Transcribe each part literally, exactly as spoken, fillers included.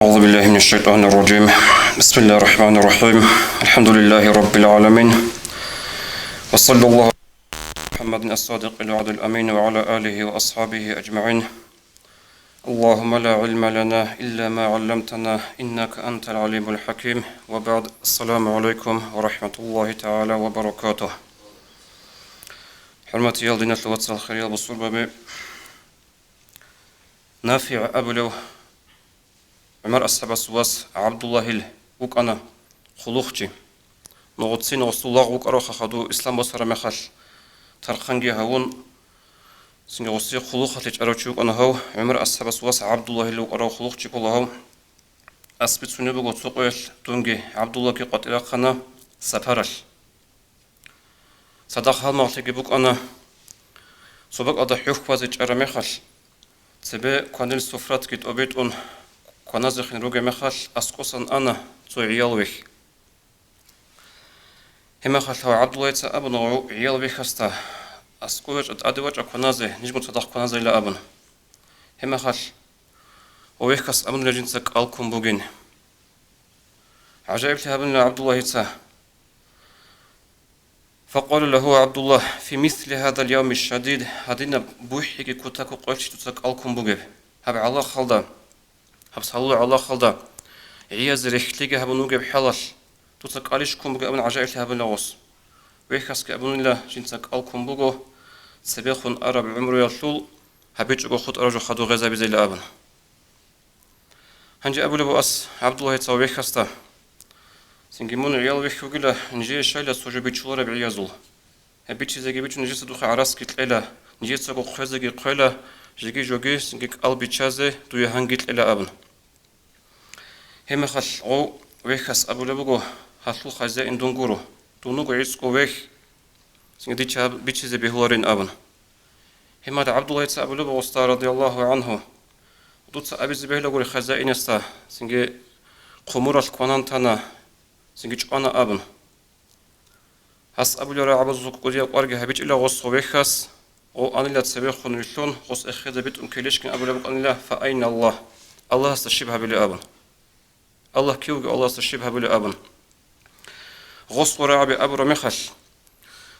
أعوذ بالله من الشيطان الرجيم. بسم الله الرحمن الرحيم. الحمد لله رب العالمين. وصلى الله على محمد الصادق الوعد الأمين وعلى آله وأصحابه أجمعين. اللهم لا علم لنا إلا ما علمتنا إنك أنت العليم الحكيم. وبعد، السلام عليكم ورحمة الله تعالى وبركاته. ХӀурматиял диналъул вацал, хириял бусурбаби, НафигӀ абулев ГӀумар асхӀабас вас ГӀабдуллагьил вукӀана хъулухъчи. Нугъуцин гъусул лагъ вукӀаравха хадув ислам босараб мехалъ тархъанги гьавун, цинги гъуси хъулухъалъе чӀарав чи вукӀана гьав. ГӀумар асхӀабас вас ГӀабдуллагьил вукӀарав хъулухъчи ккола гьав. Ас бицунеб буго цо къоялъ дунги ГӀабдуллагьги къватӀирахъана сапаралъ. Цадахъ гьалмагълъиги букӀана, цо бакӀалда хӀухьвазе чӀараб мехалъ, цебе кванил суфратги тӀобитӀун кваназехин ругеб мехалъ, аскӀосан ана цо гӀиял вехь. Гьеб мехалъ гьав ГӀабдуллагьица абуна гъов гӀиял вехьасда: «АскӀовечӀа, тӀаде вачӀа кваназе, ниж мун цадахъ кваназейила», — абун. Гьеб мехалъ гъов вехьас абунила жинца кӀал ккун бугин. ГӀажаиблъи гьабунила ГӀабдуллагьица. Факъала лагьу ГӀабдуллагь: «Фи мисли гьадал явми шадид», гьадинаб бухӀиги кутаку къоялъ дуца кӀал ккун бугеб. Гьаб гӀалахалда, гьаб салула гӀалахалда гӀиязе рехлъиги гьабун вугеб хӀалалъ, дуца кӀалищ ккун бугеб абун гӀажаиблъи гьабунила гъос. Вехьасги абунила жинца кӀал ккун буго, цебехун араб гӀумруялъул гьабичӀого хутӀараб жо хадув гъезабизейила абун. Гьанже абулеб буго ас ГӀабдуллагьица вехьасда: «Цинги мун гӀиял вехь вугила, нижее щайила цо жо бичулареб гӀиязул. Гьеб бичизеги бичун, нижеца духъе гӀарасги кьела, нижецаго хъвезеги хъвела, жеги жоги цинги кӀал бичазе дуе гьанги кьела», — абун. Гьеб мехалъ гъов вехьас абулеб буго: «Гьалъул хазяин дун гуро, дун вуго гӀицӀго вехь, цинги дича гьаб бичизе бегьуларин», — абун. Гьеб мехалъ ГӀабдуллагьица абулеб буго гъосда, радияллагьу гӀангьу: «Дуца абизе бегьулагури хазяинасда, цинги хъумуралъ кванан тана, цинги чӀвана», — абун. Гьас абулеб рагӀабазул кӀудияб кӀварги гьабичӀила гъос гъов вехьас, гъов анила цебехун вилълъун, гъос эхеде битӀун ккелищгин абулеб букӀанила: «Фа айна Аллагь?» Аллагьасда щиб гьабилеб абун. Аллагь кив вугев, Аллагьасда щиб гьабулеб абун. Гъос гъов рагӀаби абураб мехалъ,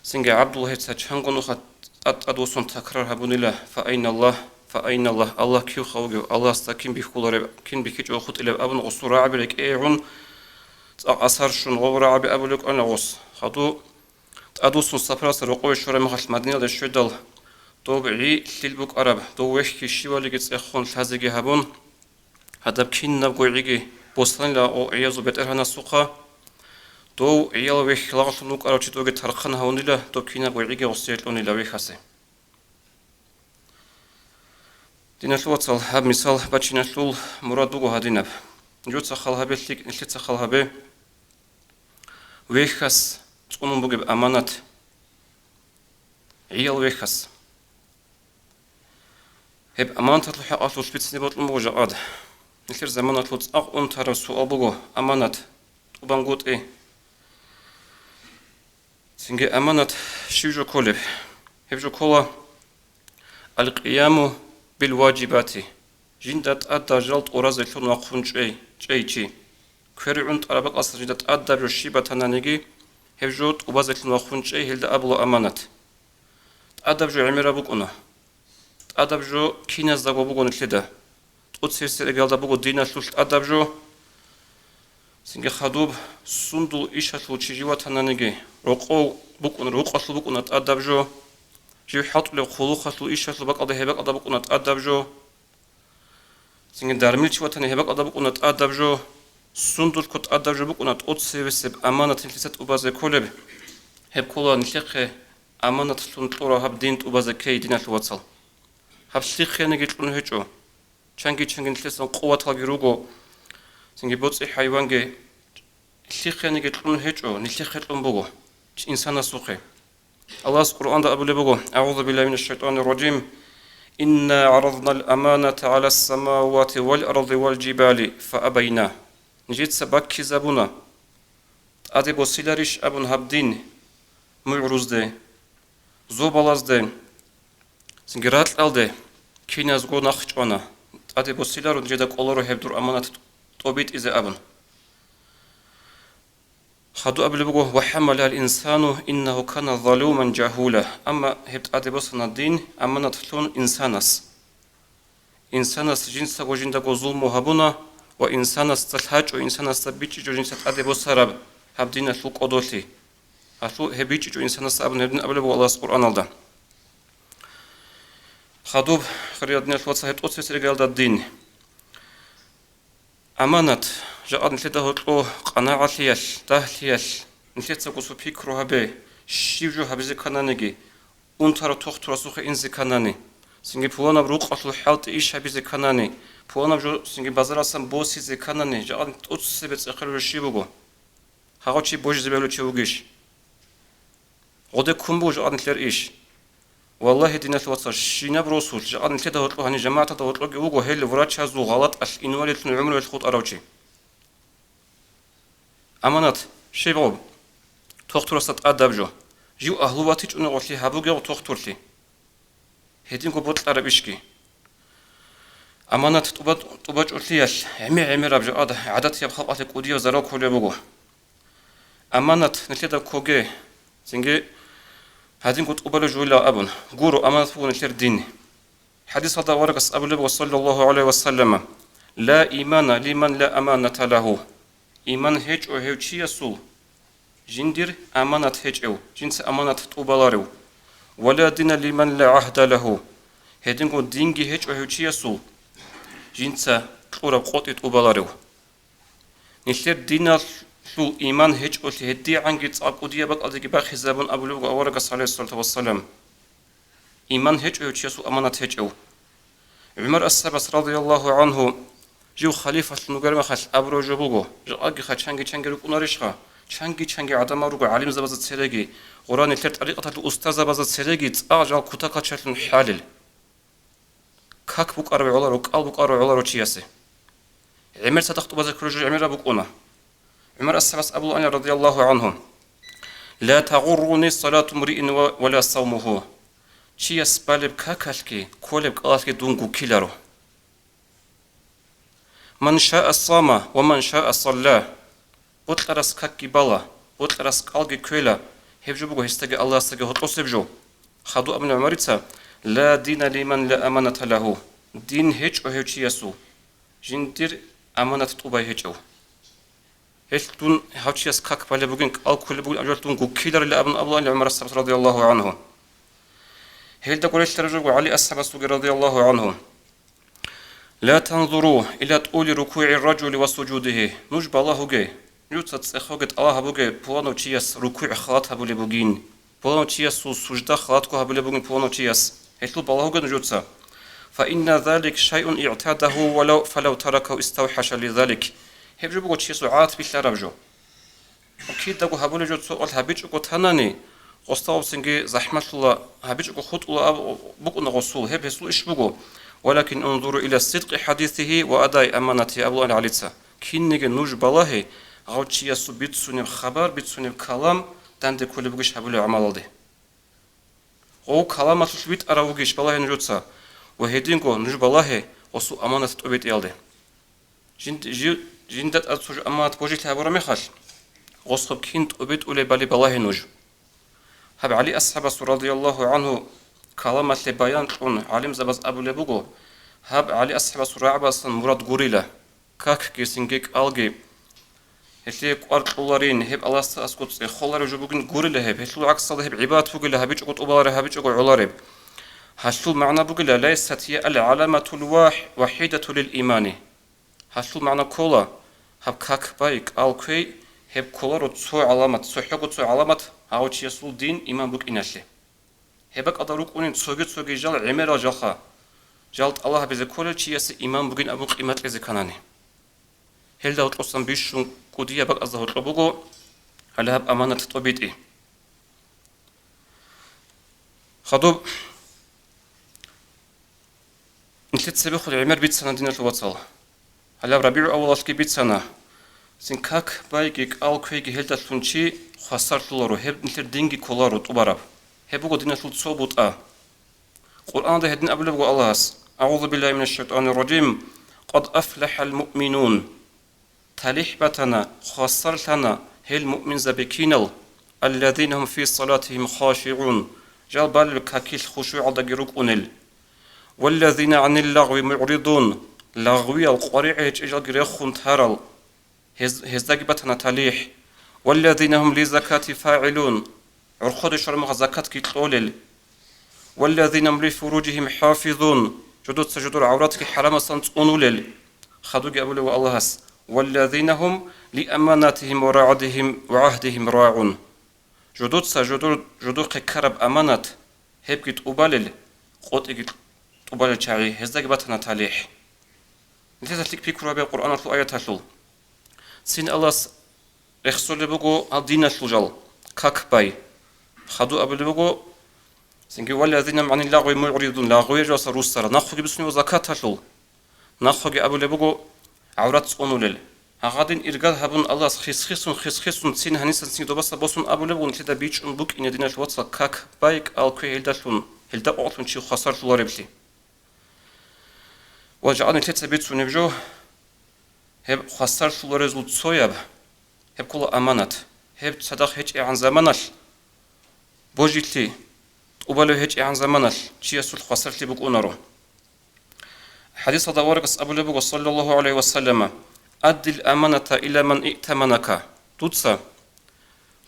цинги ГӀабдуллагьица чанго нуха тӀад-тӀадвуссун такрар гьабунила: «Фа айна Аллагь? Фа айна Аллагь? Аллагь кивха вугев? Аллагьасда кин бихьулареб, кин бихьичӀого хутӀилеб?» — абун, гъосул рагӀаби рекӀее гӀун, цӀакъ асар щун гъов рагӀаби абулеб букӀана гъос. Хадув тӀадвуссун сапаралъа рокъове щвараб мехалъ Мадинаялде щведал, доб гӀи лъил букӀараб, дов вехьги щивалиги цӀехун лъазеги гьабун, гьадаб кинабго гӀиги босанила гъов гӀиязул бетӀергьанасухъа, дов гӀиял вехь лагълъун вукӀарав чи довги тархъан гьавунила, доб кинабго гӀиги гъосие кьунила вехьасе. Диналъул вацал, гьаб мисал бачиналъул мурад буго гьадинаб. Жуца хал гьабе, лъикӀ нилъеца хал гьабе. Вехьас цӀунун бугеб аманат, гӀиял вехьас. Гьеб аманаталъул хӀакъалъулъ бицине бокьун буго жакъад. Нилъер заманалъул цӀакъ унтараб суал буго: аманат тӀубангутӀи. Цинги аманат щив жо кколеб? Гьеб жо ккола: «Ал-къияму бил-важибати», жинда тӀадаб жал тӀуразелъун вахъун чӀей, чӀей чи. КверигӀун тӀараб бакӀалъа жинда тӀадаб жо щиб батананиги, гьеб жо тӀубазелъун вахъун чӀей, гьелда абула аманат. ТӀадаб жо гӀемераб букӀуна. ТӀадаб жо киназдаго буго нилъеда. ТӀоцебесеб рекӀелда буго диналъулъ тӀадаб жо. Цинги хадуб, сундул ишалъул чи жив ватананиги, рокъов букӀун, рукъалъул букӀуна тӀадаб жо. Жив хӀалтӀулеб хъулухъалъул ишалъул бакӀалда, гьеб бакӀалда букӀуна тӀадаб жо. Цинги дармил чи ватани, гьеб бакӀалда букӀуна тӀадаб жо. Сундулъго тӀадаб жо букӀуна тӀоцебесеб аманат нилъеца тӀубазе кколеб. Гьеб ккола нилъехъе аманатлъун кьураб гьаб дин тӀубазе ккей, диналъул вацал. Гьаб лъихъениги кьун гьечӀо. Чанги-чанги нилъесан къуваталги руго, цинги боцӀи-хӀайванги, лъихъениги кьун гьечӀо, нилъехъе кьун буго, инсанасухъе. Аллагьас Къуръанда абулеб буго: «АгӀузу биллагьи минаш шайтӀанир ражим. Инна гӀаразнал аманата гӀалас самавати вал арзи вал жибали фа абайна». Нижеца баккизабуна, тӀаде босиларищ абун гьаб дин, мугӀрузде, зобалазде, цинги ракьалде киназго нахъчӀвана, тӀаде босиларо, нижеда кӀоларо гьеб дур аманат тӀобитӀизе абун. Хадуб абулеб буго: «Ва хӀамалал инсану иннагьу кана залуман жагьула». Амма гьеб тӀаде босана дин, аманат лъун инсанас. Инсанас жинцаго жиндаго зулму гьабуна ва инсанасда лъачӀо, инсанасда бичӀчӀичӀо жинца тӀаде босараб гьаб диналъул кӀодолъи. Гьалъул гьеб бичӀчӀичӀо инсанасда абун гьеб дин абулеб буго Аллагьас Къуръаналда. Хадуб, хириял диналъул вацал, гьеб тӀоцебесеб иргаялда дин. Аманат, жакъа нилъеда гьоркьо къанагӀалъиялъ, дагьлъиялъ, нилъецаго цо пикру гьабе, щиб жо гьабизе ккананиги, унтарав тохтурасухъе инзе кканани, цинги пуланаб рукъалъул хӀалтӀи иш гьабизе кканани, пуланаб жо цинги базарасан босизе кканани, жакъа тӀоцебе цӀехолеб жо щиб буго? Гьагъав чи божизе бегьулев чи вугищ? Гъоде ккун буго жакъа нилъер иш. Валлагьи, диналъул вацал, щинаб росулъ, жакъа нилъеда гьоркьо гьаниб жамагӀаталда гьоркьоги вуго гьел врачазул гъалатӀалъ инвалидлъун гӀумруялъ хутӀарав чи. Аманат, щиб гъоб? Тохтурасда тӀадаб жо. Жив агьлу ватичӀунев гъолъи гьабуге гъо тохтурлъи. Гьединго бокьараб ишги. Аманат тӀуба-, тӀубачӀулъиялъ гӀемер-гӀемераб жо ада-, гӀадатияб халкъалъе кӀудияб зарал кколеб буго. Аманат нилъеда ккоге, цинги гьадинго тӀубалеб жойилан абун, гуро, аманат буго нилъер дин. ХӀадисалда аварагас абулеб буго, саллаллагьу гӀалайгьи ва саллама: «Ла имана лиман ла аманата лагьу». Иман гьечӀо гьев чиясул, жиндир аманат гьечӀев, жинца аманат тӀубаларев. «Ва ла дина лиман ла гӀагьда лагьу». Гьединго динги гьечӀо гьев чиясул, жинца кьураб къотӀи тӀубаларев. Нилъер диналъул иман гьечӀолъи гьедигӀанги цӀакъ кӀудияб бакӀалдеги бахъизабун абулеб буго аварагас, гӀалайгьиссалату вассалам: «Иман гьечӀо гьев чиясул аманат гьечӀев». ГӀумар асхӀабас, радияллагьу гӀангьу, жив халифалъун вугеб мехалъ абураб жо буго, жакъаги ха чанги-чанги рукӀунарищха? Чанги-чанги гӀадамал руго гӀалимзабазда цереги, гъура нилъер тӀарикъаталъул устазабазда цереги цӀакъ жал кутакалчалъун хӀалел. Как букӀараб гӀоларо, кӀал букӀараб гӀоларо чиясе. ГӀемер цадахъ тӀубазе кколеб жо гӀемераб букӀуна. ГӀумар асхӀабас абулаан, радияллагьу гӀангьу: «Ла тагъурруни салату мриин ва, ва ла савмугьу». Чияс балеб какалъги, кколеб кӀалалъги дун гуккиларо. «Ман шаа сама ва ман шаа салла». Бокьарас какги бала, бокьарас кӀалги кквела, гьеб жо буго гьесдаги Аллагьасдаги гьоркьосеб жо. Хадуб абуна ГӀумарица: «Ла дина лиман ла аманата лагьу». Дин гьечӀо гьев чиясул, жиндир аманат тӀубай гьечӀев. Гьелъ дун гьав чияс как балеб бугин, кӀал кколеб бугин абулеб дун гуккиларила абун абулаан ГӀумар асхӀабас, радияллагьу гӀангьу. Гьелда гурелъараб жо буго ГӀали асхӀабас бугеб, радияллагьу гӀангьу: «Ла танзуру иля тӀули рукугӀи ражули ва сужудигьи». Нуж балагьуге, нужеца цӀехоге, тӀалаб гьабуге, пуланав чияс рукугӀ халат гьабулеб бугин, пуланав чиясул сужда халатго гьабулеб бугин пуланав чияс. Гьелъул балагьуге нужеца. «Фа инна залик шайун игӀтадагьу валав, фалав таракагьу иставхӀаша ли залик». Гьеб жо буго чиясул гӀадат билълъараб жо. Кидаго гьабулеб жо цо къоялъ гьабичӀого танани, гъосда гъобцинги захӀмалъула, гьабичӀого хутӀула аб-, букӀуна гъосул, гьеб гьесул иш буго. «Валакин унзуру иля сидкъи хӀадисигьи ва адаи аманатигьи», абулаан ГӀалица. Кинниги нуж балагье, гъав чиясул бицунеб хабар, бицунеб калам данде кколеб бугищ гьабулеб гӀамалалде. Гъов каламалъулъ витӀарав вугищ балагье нужеца, ва гьединго нуж балагье гъосул аманат тӀобитӀиялде. Жинд-, жи-, жинда тӀад цо жо аманат божилъи гьабураб мехалъ, гъосухъ кин тӀобитӀулебали балагье нуж. Гьаб ГӀали асхӀабасул, радияллагьу гӀангьу, каламалъе баян кьун гӀалимзабаз абулеб буго, гьаб ГӀали асхӀабасул рагӀабаздасан мурад гурила. Какги, цинги кӀалги гьелъие кӀвар кьоларин, гьеб Аллагьасда аскӀоб цӀехолареб жо бугин гурила гьеб, гьелъул гӀаксалда гьеб гӀибадат бугила, гьабичӀого тӀубалареб, гьабичӀого гӀолареб. Гьалъул магӀна бугила: «Лайсат гьия ал-гӀаламатул вахӀ-, вахӀидату лил имани». Гьалъул магӀна ккола: гьаб как бай, кӀал кквей, гьеб кколаро цо гӀаламат, цохӀого цо гӀаламат гьав чиясул дин, иман букӀиналъе. Гьеб бакӀалда рукӀунин цоги-цоги жал гӀемерал жалха, жал тӀалаб гьабизе кколел чиясе иман бугин абун къимат кьезе кканани. Гьелда гьоркьосан бищун кӀудияб бакӀазда гьоркьоб буго гьале гьаб аманат тӀобитӀи. Хадуб нилъер цебехун гӀемер бицана, диналъул вацал. Гьалаб РабигӀул аввалалъги бицана. Цин как байги кӀал кквейги гьелдалъун чи хвасарлъуларо, гьеб нилъер динги кколаро тӀубараб. Гьеб буго диналъул цо бутӀа. Къуръаналда гьедин абулеб буго Аллагьас: «АгӀузу биллагьи минаш шайтӀанир ражим. Къад афлахӀал муъминун». талихӀ батана, хвасарлъана гьел муъминзаби кинал, аллазина гьум фи салатигьим хашигӀун, жал балел какилъ хушугӀалдаги рукӀунел, валлазина гӀанил лагъви мугӀридун, лагъвиял къваригӀи гьечӀей жалги рехун тарал, гьез-, гьездаги батана талихӀ, валлазина гьум лизакати фагӀилун, гӀурхъуде щвараб мехалъ закатги кьолел, валлазина гьум лифуружигьим хӀафизун, жодоца жодор гӀавратги хӀарамасан цӀунулел, хадуги абулев Аллагьас, валлазина гьум лиаманатигьим ва рагӀдигьим ва гӀагьдигьим рагӀун. Жодоца жодор-, жодохъе ккараб аманат, гьебги тӀубалел, къотӀиги тӀубалел чагӀи, гьездаги батана талихӀ. Нилъеца лъикӀ пикру гьабе Къуръаналъул аяталъул. Цин Аллагьас рехсолеб буго гьал диналъул жал, как бай. Хаду абулеб буго, цинги, валлазина гӀанил лагъви мугӀридун, лагъвиял жаласа руссарал, нахъеги бицунеб закаталъул. Нахъеги абулеб буго гӀаврат цӀунулел. Гьагъадин иргал гьабун Аллагьас хис-хисун, хис-хисун цин гьанисан цин добаса босун абулеб буго нилъеда бичӀчӀун букӀине диналъул вацал как бай кӀал кве гьелдалъун, гьелда къокълъун чи хвасарлъулареблъи. Ва жагӀал нилъеца бицунеб жо, гьеб хвасарлъуларезул цояб, гьеб ккола аманат. Гьеб цадахъ гьечӀегӀан заманалъ, божилъи тӀубалев гьечӀегӀан заманалъ чиясулъ хвасарлъи букӀунаро. ХӀадисалда аварагас абулеб буго, саллаллагьу гӀалайгьи ва саллама, «Аддил аманата иля ман иътаманака». Дуца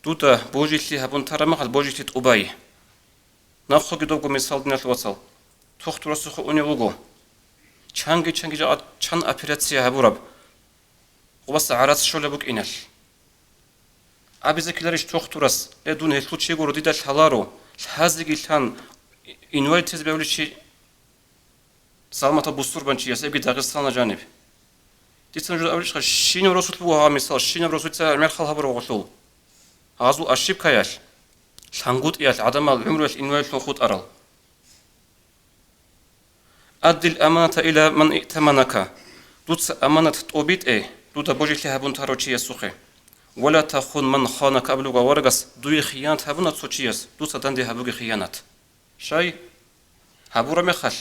дуда божилъи гьабун тараб мехалъ божилъи тӀубай. Нахъеги добго мисал, диналъул вацал. Тухтурасухъе унев вуго. Чанги-чанги жакъа чан операция гьабураб. Къубаса гӀарац щолеб букӀиналъ. Абизе ккеларищ тухтурас, э, дун гьелъул чи гуро, дида лъаларо, лъазеги лъан, инвалид тезе бегьулев чи, Салматал бусурбанчияс, гьебги Дагъистана жаниб. Дица нужеда абулищха, щинаб росулъ буго гьаб мисал, щинаб росулъ гӀемер хал гьабураб гъолъул. Гьазул ошибкаялъ, лъангутӀиялъ гӀадамал гӀумруялъ инвалидлъун хутӀарал. «Аддил аманата иля ман иътаманака». Дуца аманат тӀобитӀе дуда божилъи гьабун тарав чиясухъе. «Ва ла тахун ман ханака», абулеб аварагас, дуе хиянат гьабуна цо чияс, дуца данде гьабуге хиянат. Щай? Гьабураб мехалъ,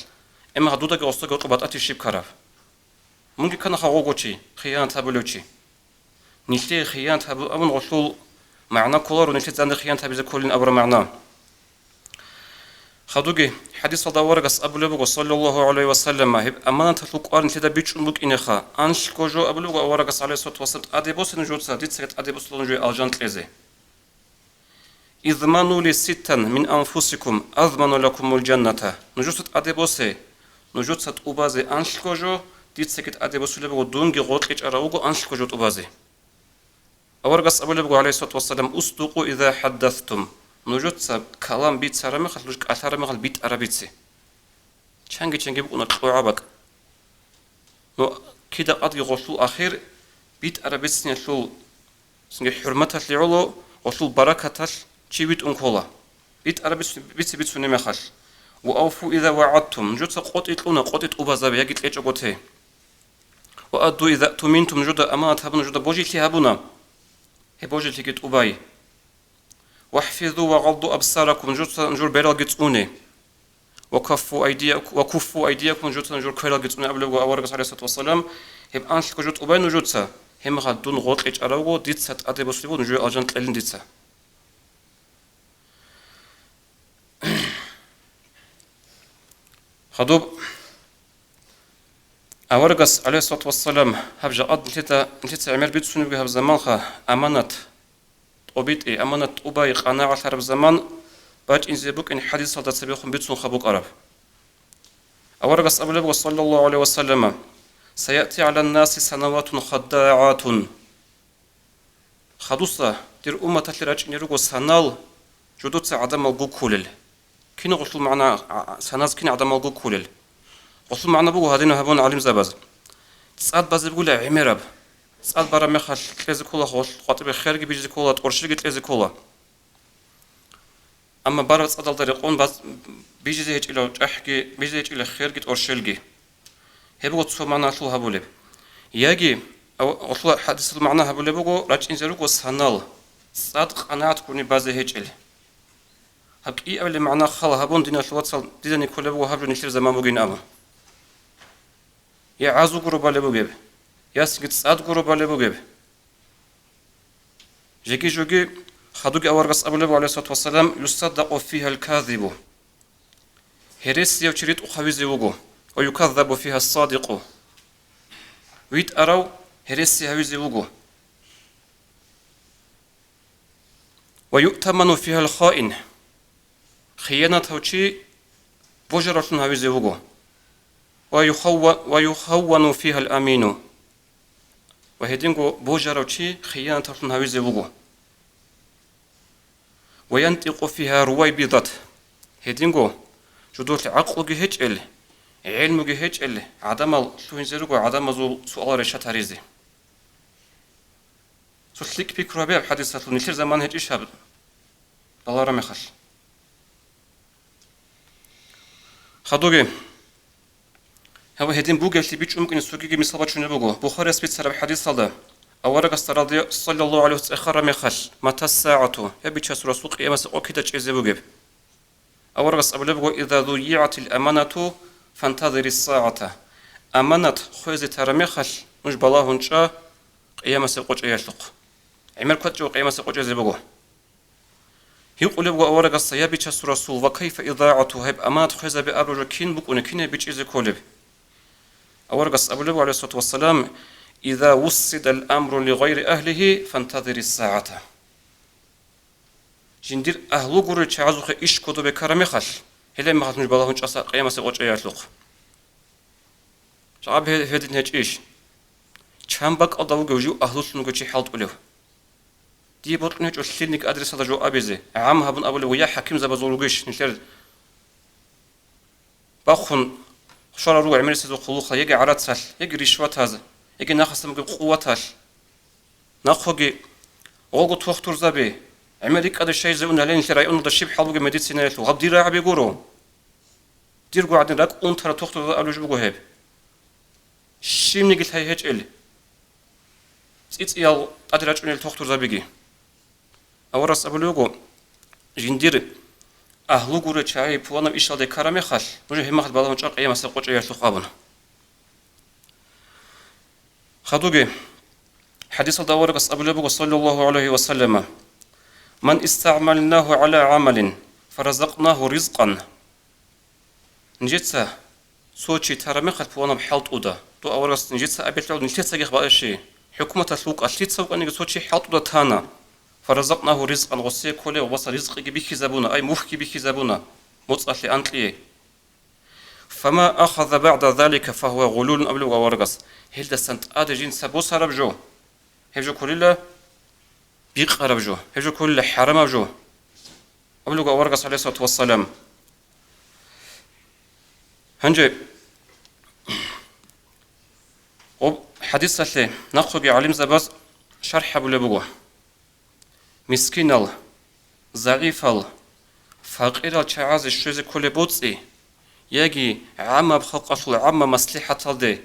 эмагьа дудаги гъосдаги гьоркьоб батӀалъи щиб ккараб? Мунги кканаха гъого чи, хиянат гьабулев чи. Нилъее хиянат гьабу абун гъолъул магӀна кколаро, нилъее данде хиянат гьабизе кколин абураб магӀна. Хадуги, хӀадисалда аварагас абулеб буго, саллаллагьу гӀалайгьи ва саллама, гьеб аманаталъул кӀвар нилъеда бичӀчӀун букӀинеха, анлъго жо абулеб буго аварагас, гӀалайгьиссалату вассалам, тӀаде босе нужеца, дицаги тӀаде босула нужее алжан кьезе. «Изману ли ситтан мин анфусикум, азману лакумул жанната». Нужеца тӀаде босе, нужеца тӀубазе анлъго жо, дицаги тӀаде босулеб буго, дунги гъоркье чӀарав вуго анлъго жо тӀубазе. Аварагас абулеб буго, гӀалайгьиссалату вассалам, «Усдукъу иза хӀаддастум». Нужеца калам бицараб мехалъ, нуж кӀалъараб мехалъ битӀараб бице. Чанги-чанги букӀуна кьогӀаб бакӀ. Ну, кида къадги гъолъул ахир битӀараб бициналъул цинги хӀурматалъе гӀоло, гъолъул баракаталъ чи витӀун ккола. БитӀараб биц-, бице бицунеб мехалъ. «Ва авфу иза вагӀадтум», нужеца къотӀи кьуна, къотӀи тӀубазабе яги кьечӀого те. «Ва адду иза туминтум», нужеда аманат гьабуна, нужеда божилъи гьабуна. Гьеб божилъиги тӀубай. «ВахӀфизу ва гъадду абсаракум», нужеца нужер бералги цӀуне. «Ва каффу айдияк-, ва куффу айдиякум», нужеца нужер квералги цӀуне абулеб буго аварагас, гӀалайгьиссалату вассалам, гьеб анлъго жо тӀубай нужеца, гьеб мехалъ дун гъоркье чӀарав вуго, дица тӀаде босулеб буго, нужее алжан кьелин дица. Хадуб аварагас, гӀалайгьиссалату вассалам, гьаб жакъад нилъеда, нилъеца гӀемер бицунебги гьаб заманха, аманат тӀобитӀи, аманат тӀубай къанагӀалъараб заман бачӀинзе букӀин хӀадисалда цебехун бицунха букӀараб. Аварагас абулеб буго, саллаллагьу гӀалайгьи ва саллама, «Саяти гӀалан-наси санаватун хаддагӀатун». Хадуса, дир умматалъе рачӀине руго санал, жодоца гӀадамал гуккулел. Кин гъолъул магӀна, а, а, саназ кин гӀадамал гуккулел? Гъолъул магӀна буго гьадинаб гьабун гӀалимзабаз. ЦӀад базе бугила гӀемераб. ЦӀад бараб мехалъ кьезе ккола гъолъ къватӀибе херги бижизе ккола, тӀорщилги кьезе ккола. Амма бараб цӀадалда рекъон баз-, бижизе гьечӀила чӀахӀги, бижизе гьечӀила херги тӀорщелги. Гьеб буго цо магӀналъул гьабулеб. Яги, ав-, гъолъул хӀадисалъул магӀна гьабулеб буго, рачӀинзе руго санал, цӀад къанагӀатккуни базе гьечӀел. Гьаб кӀиабилеб магӀна хал гьабун, диналъул вацал, дида николеб буго гьаб жо нилъер заман бугин абун. Я гӀазу гуро балеб бугеб? ясги цӀад гуро балеб бугеб. Жеги-жоги хадуги аварагас абулеб, гӀалайгьиссалату вассалам: «Юсаддакъу фигьал казибу». Гьересияв чи ритӀухъ гьавизе вуго, «ва юказзабу фигьас садикъу». ВитӀарав гьереси гьавизе вуго. «Ва юътаману фигьал хаин». Хиянатав чи божаравлъун гьавизе вуго. «Ва юхавва-, ва юхаввану фигьал амину». Ва гьединго божарав чи хиянатавлъун гьавизе вуго. «Ва янтӀикъу фигьа рувайбидат». Гьединго жудулъ гӀакълуги гьечӀел, гӀелмуги гьечӀел гӀадамал лъугьинзе руго гӀадамазул суалал решат гьаризе. Цо лъикӀ пикру гьабе гьаб хӀадисалъул, нилъер заман гьечӀищ гьаб балараб мехалъ. Хадуги, гьаб гьедин бугеблъи бичӀчӀун букӀине цогиги мисал бачунеб буго. Бухарияс бицараб хӀадисалда аварагасда радия-, саллаллагьу гӀалайгьи ва саллам, цӀехараб мехалъ: «Мата сагӀату», гьеб Бичасул Расул, къиямасеб къо кида чӀезе бугеб? Аварагас абулеб буго: «Иза зуйигӀатил аманату, фантазирис сагӀата». Аманат хвезе тараб мехалъ, нуж балагьун чӀа къиямасеб къо чӀеялъухъ. ГӀемер кватӀчӀого къиямасеб къо чӀезе буго. Гьикъулеб буго аварагасда: «Я Бичасул Расул, ва кайфа идаату, гьеб аманат хвезаби абураб жо кин букӀунеб, кине бичӀчӀизе кколеб?» Аварагас абулеб, гӀалайгьиссалату вассалам: «Иза вуссидал амру ли гъайри агьлигьи, фантазирис сагӀата». Жиндир агьлу гурел чагӀазухъе иш кодобе ккараб мехалъ, гьелеб мехалъ нуж балагьун чӀаса къиямасеб къо чӀеялъухъ. Жакъа гье-, гьедин гьечӀищ? Чан бакӀалда вугев жив агьлулъун вугев чи хӀалтӀулев? Дие бокьун гьечӀо лъилник адресалда жо абизе, гӀам гьабун абулев: «Я хӀакимзабазул ругищ нилъер бахъун щварал руго гӀемерисезул хъулухъа, яги гӀарацалъ, яги ришватаз, яги нахъасан бугеб къуваталъ». Нахъоги гъого тохтурзаби, гӀемер рикӀкӀада щайзе уналел нилъер районалда щиб хӀал бугеб медицинаялъул, гьаб дир рагӀаби гуро. Дирго гӀадин ракӀ унтарал тохтурзаби абулеб жо буго гьеб. Щибниги лъай гьечӀел, цӀицӀиял тӀаде рачӀунел тохтурзабиги. Аварагас абулеб буго: «Жиндир агьлу гурел чагӀи пуланаб ишалде ккараб мехалъ, нуж гьеб мехалъ балагьун чӀа къиямасеб къо чӀеялъухъ», – абун. Хадуги, хӀадисалда аварагас абулеб буго, саллаллагьу гӀалайгьи ва саллама: «Ман истагӀмалнагьу гӀала гӀамалин, фаразакънагьу ризкъан». Нижеца цо чи тараб мехалъ пуланаб хӀалтӀуда, дов аварагас нижеца абилъул, нилъецаги хабаэщи, хӀукуматалъ вукӀа, лъица вукӀаниги цо чи хӀалтӀуда тана, «фаразакънагьу ризкъан», гъосие кколеб гъабаса ризкъиги бихьизабуна, ай, мухьги бихьизабуна, моцӀалъе анкьие. «Фама ахаза багӀда залика, фагьува гъулулун», – абулеб аварагас, гьелдасан тӀаде жинца босараб жо, гьеб жо кколила бикъараб жо, гьеб жо кколила хӀарамаб жо, абулеб аварагас, гӀалайгьиссалату вассалам. Гьанже гъоб хӀадисалъе нахъоги гӀалимзабаз шархӀ гьабулеб буго. Мискинал, загӀипал, факъирал чагӀазе щвезе кколеб боцӀи, яги гӀаммаб халкъалъул гӀамма маслихӀаталде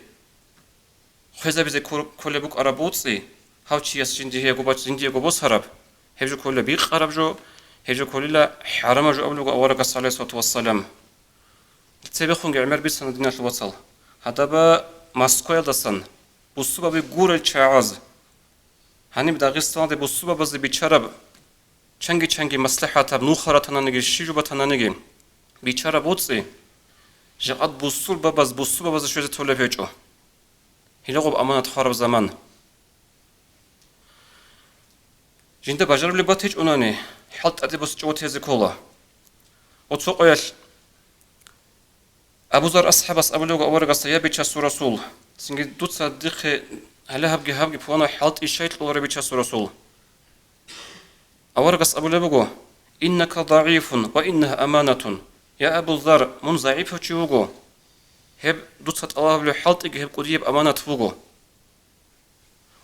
хвезабизе кколеб букӀараб боцӀи, гьав чияс жиндиего бач-, жиндиего босараб, гьеб жо кколила бикъараб жо, гьеб жо кколила хӀарамаб жо абулеб буго аварагас, гӀалайгьиссалату вассалам. Цебехунги гӀемер бицана, диналъул вацал. Гьадаб Москваялдасан бусурбаби гурел чагӀаз, гьаниб Дагъистаналде бусурбабазде бичараб чанги-чанги маслихӀатаб, нуха ратананиги, щиб жо батананиги, бичараб боцӀи, жакъад бусурбабаз бусурбабазда щвезе толеб гьечӀо. Гьеле гъоб аманат хвараб заман. Жинда бажарулеб батичӀунани, хӀалтӀаде босичӀого тезе ккола. Оцо къоялъ Абу Зар асхӀабас абулеб аварагасда: «Я Бичасул Расул, цинги дуца дихъе гьале гьабги гьабги пуланаб хӀалтӀи щай кьолареб, Бичасул Расул?» Аварагас абулеб буго: «Иннака загӀифун ва иннагьа аманатун». Я Абу Зар, мун загӀипав чи вуго. Гьеб дуца тӀалаб гьабулеб хӀалтӀиги гьеб кӀудияб аманат буго.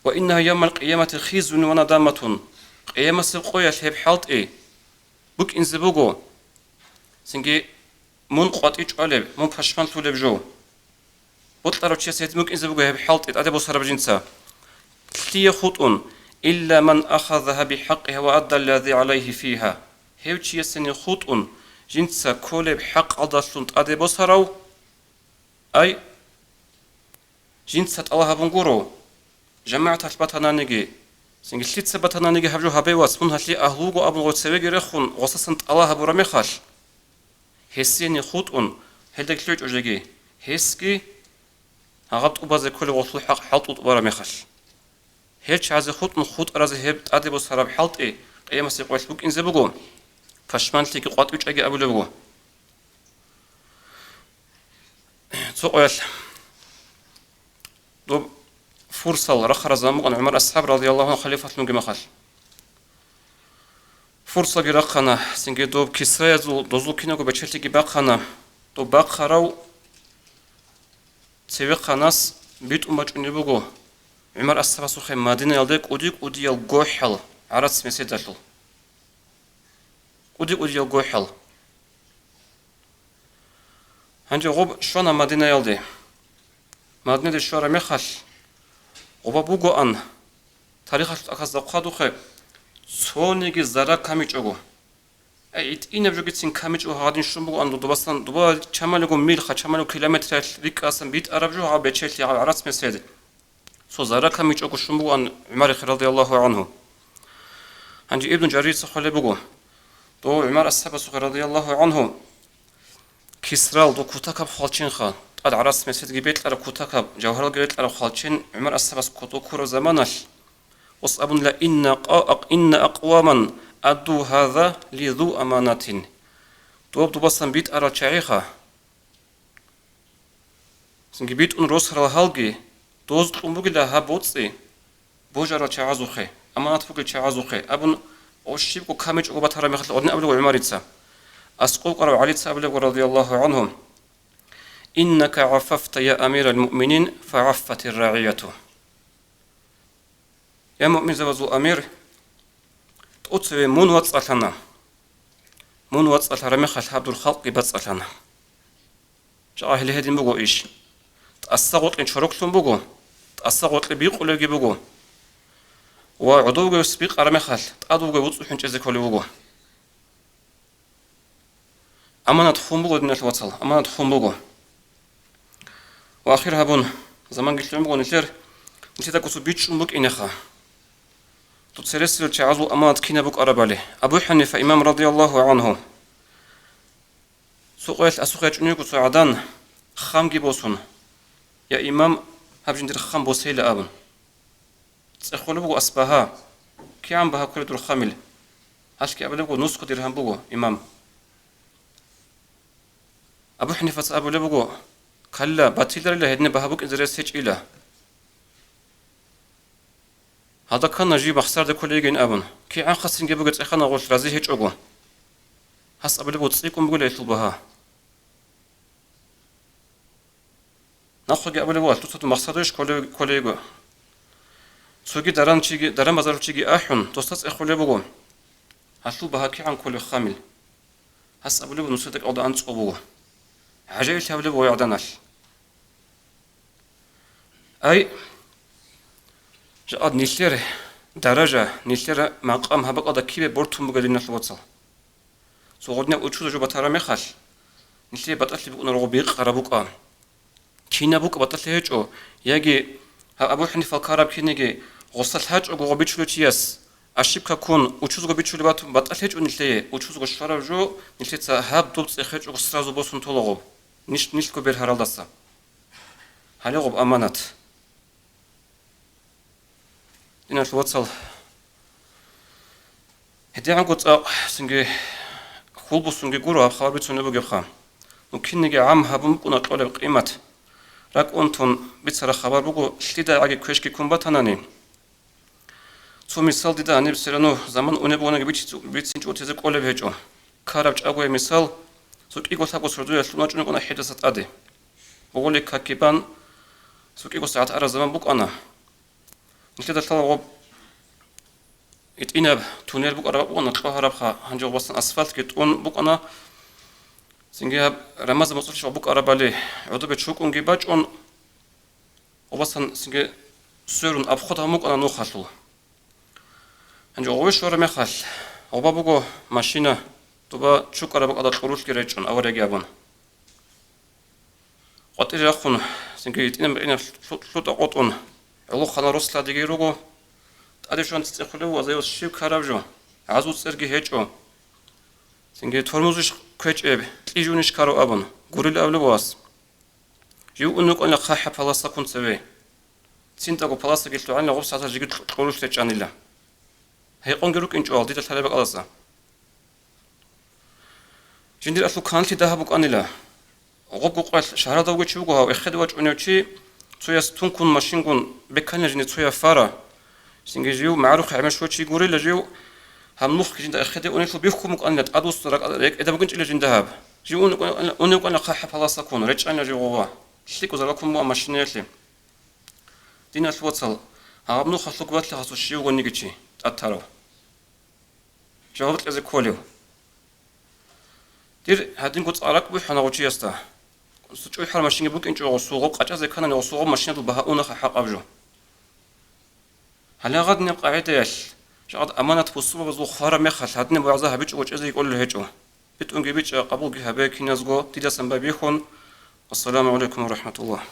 «Ва иннагьа явмал къиямати хизюн ва надаматун». Къиямасеб къоялъ гьеб хӀалтӀи букӀинзе буго. Цинги мун къватӀи чӀвалеб, мун пашманлъулеб жо. Бокьарав чияс гьедин букӀинзе буго гьеб хӀалтӀи тӀаде босараб жинца. Лъие хутӀун? «Илла ман ахазагьа бихӀакъигьа ва аддаллази гӀалайгьи фигьа». Гьев чиясени хутӀун, жинца кколеб хӀакъалдалъун тӀаде босарав, ай, жинца тӀалаб гьабун гуро, ЖамагӀаталъ батананиги, цинги лъица батананиги гьаб жо гьабе, вац, мун гьалъие агьлу вуго абун гъов цевеги рехун, гъосасан тӀалаб гьабураб мехалъ, гьесиеги хутӀун, гьелдаги лъугӀичӀо жеги, гьесги гьагъаб тӀубазе кколеб гъолъул хӀакъ хӀалтӀулъ тӀубараб мехалъ. Гьел чагӀазе хутӀун хутӀаразе гьеб тӀаде босараб хӀалтӀи къиямасеб къоялъ букӀинзе буго, пашманлъиги къватӀив чӀаги абулеб буго. Цо къоялъ доб фурсал рахараб заман букӀана ГӀумар асхӀаб радияллагьу гӀангьу халифалъун вугеб мехалъ. Фурсалги рахъана, цинги доб кисраязул, дозул кинабго бечелъиги бахъана. Доб бахъарав цевехъанас битӀун бачӀунеб буго ГӀумар асхӀабасухъе Мадинаялде кӀуди-кӀудиял гохӀал гӀарац меседалъул. КӀуди-кӀудиял гохӀал. Гьанже гъоб щвана Мадинаялде. Мадинаде щвараб мехалъ, гъоба бугоан, тарихалъул тӀахьазда хъвадухъе, цониги зарра камичӀого. Ай, гӀитӀинаб жогицин камичӀого гьагъадин щун бугоан дудубасан, дуба чамалиго мил, ха чамалиго километралъ рикӀкӀасан битӀараб жо гьаб бечелъи, гьаб гӀарац месед. Цо зарра камичӀого щун бугоан ГӀумарихъе радияллагьу гӀангьу. Гьанже Ибн Жаририца хъвалеб буго, дов ГӀумар асхӀабасухъе радияллагьу гӀангьу, Кисрал дов кутакаб хвалченха, тӀад гӀарац меседги бекьараб кутакаб, жавгьаралги рекьараб хвалчен ГӀумар асхӀабас кодо ккураб заманалъ, ос абунила: «Инна къа-, инна акъваман адду гьаза ли зу аманатин». Доб дубасан битӀарал чагӀиха, цинги битӀун росарал гьалги, доз кьун бугила гьаб боцӀи божарал чагӀазухъе, аманат бугел чагӀазухъе абун, ос щибго камичӀого батараб мехалъ гъодин абулеб ГӀумарица. АскӀов вукӀарав ГӀалица абулеб, радияллагьу гӀангьу: «Иннака гӀафафта, я амирал муъминин, фагӀаффатир рагӀияту». Я муъминзабазул амир, тӀоцеве мун вацӀцӀалъана. Мун вацӀцӀалъараб мехалъ гьаб дур халкъги бацӀцӀалъана. Жагьиле гьедин буго иш. ТӀаса гъоркье чороклъун буго, тӀаса гъоркье бикъулебги буго. Ва гӀодовги бикъараб мехалъ, тӀад вугев вуцӀцӀухӀун чӀезе кколев вуго. Аманат хун буго, диналъ вацал, аманат хун буго. Ва ахир гьабун, заманги лъугӀун буго нилъер, нилъеда кӀусу бичӀчӀун букӀинеха. Дуца ресилел чагӀазул аманат кинаб букӀарабали. Абу ХӀанифа имам радияллагьу гӀангьу. Цо къоялъ асухъе ячӀунего цо гӀадан, хамги босун: «Я имам, гьаб жиндир хам босейила», – абун. ЦӀехолеб буго ас багьа. КигӀан багьа кколеб дур хамил? Гьалъги абулеб буго: «Нусху диргьам буго, имам». Абу ХӀанифаца абулеб буго: «Калла, батиларила, гьедин багьа букӀине рес гьечӀила». Гьалда ккана жив махсарда кколейгин абун, кигӀан хъасинги бугеб цӀехана гъолъ рази гьечӀого. Гьас абулеб буго: «ЦӀикӀкӀун бугила гьелъул багьа». Нахъеги абулеб буго: «Гьалъуца дун махсарда кколей-, кколейго». Цоги даранчиги, даран-базарулчиги ахӀун, досда цӀехолеб буго: «Гьалъул багьа кигӀан кколеб, хамил?» Гьас абулеб буго: «Нусида кӀалда анцӀго буго». ГӀажаиблъи гьабулеб буго гӀаданалъ. Ай, жакъа нилъер даража, нилъер макъам гьаб бакӀалда кибе бортун бугеб, диналъ вацал. Цо гъодинаб учуза жо батараб мехалъ, нилъее батӀалъи букӀунаро гъо бикъараб букӀа. Кинаб букӀа батӀалъи гьечӀо, яги гьаб Абу ХӀанифал ккараб кинеги гъоса лъачӀого гъо бичулев чияс, ошибка ккун, учузго бичулеб батун батӀалъи гьечӀо нилъее, учузго щвараб жо нилъеца гьаб доб цӀех гьечӀого сразу босун тола гъоб, нилъ-, нилъго бергьаралдаса. Гьале гъоб аманат. Диналъ вацал, гьедигӀанго цӀакъ цинги хьул бусунги гуро гьаб хабар бицунеб бугебха. Ну кинниги гӀам гьабун букӀуна кьолеб къимат. РакӀ унтун бицараб хабар буго, лъидайгӀаги квешги ккун батанани. Цо мисал дида гьаниб серану заман унеб бугониги бичи-, бицинчӀого тезе кӀолеб гьечӀо. Ккараб чӀагояб мисал, цо кӀиго-лъабго сордоялъ лъун вачӀунеб бугони хӀедаса тӀаде. Боголил какги бан, цо кӀиго сагӀат араб заман букӀана. Нилъеда лъала гъоб гьитӀинаб туннел букӀараб букӀана, кьогьарабха, гьанже гъобасан асфальтги тӀун букӀана. Цинги гьаб Рамазан моцӀалъ букӀарабали гӀодобе чукӀунги бачӀун, гъобасан цинги сверун обход гьабун букӀана нухалъул. Гьанже гъове щвараб мехалъ, гъоба буго машина, дуба чукӀараб бакӀалда кьурулъги речӀчӀун, аварияги абун. КъватӀире рахун, цинги гьитӀинаб-гьитӀинаб лъу-, лъутӀа къотӀун, гӀолохъанал рос лъадиги руго, тӀаде щван цӀехулев вазаялъ щиб ккараб жо, гӀазу цӀерги гьечӀо. Цинги тормозищ кквечӀеб, кьижунищ ккарав абун, гурил абулев вас. Жив унукъанила хъахӀаб паласаккун цеве. Циндаго паласаги лъугӀанила гъуб сагӀаталъ жиги кьолулъ речӀчӀанила. Гьекъонги рукӀинчӀо гьал дида лъалеб бакӀалдаса. Жиндир алъул канлъи дагьаб букӀанила. Гъуб гукъалъ шагьаралда вугев чи вуго гьав, эхеде вачӀунев чи, цояс тункун машингун бекканила жиндир цояб фара. Цинги жив магӀарухъе гӀемер щвечи гурила жив, гьаб нухги жинда эхеде унелъул бихьун букӀанила, тӀадвуссун ракӀ-, рекӀеда бугинчӀила жинда гьаб. Жив ун-, ун-, унев кӀана хъахӀаб паласаккун, речӀчӀанила жив гъова. ЛъикӀго зарал ккун бугӀан машинаялъе. Диналъул вацал, гьаб нухалъул гватлъи гьасул щивго ниги чи тӀад тарав. Жаваб кьезе кколев. Дир гьадинго цӀакъ ракӀ бухӀана гъов чиясда. ЧӀухӀараб машинги букӀинчӀо гъосул, гъоб къачӀазе кканани гъосул гъоб машинадул багьа унаха хӀакъаб жо. Гьале гьадинаб къагӀидаялъ, жакъад аманат бусурбабазул хвараб мехалъ гьадинаб вагӀза гьабичӀого чӀезе кӀолел гьечӀо. БитӀунги бичӀчӀа, къабулги гьабе киназго, дидасан байбихьун. Ассаламу гӀалайкум ва рахӀматуллагь.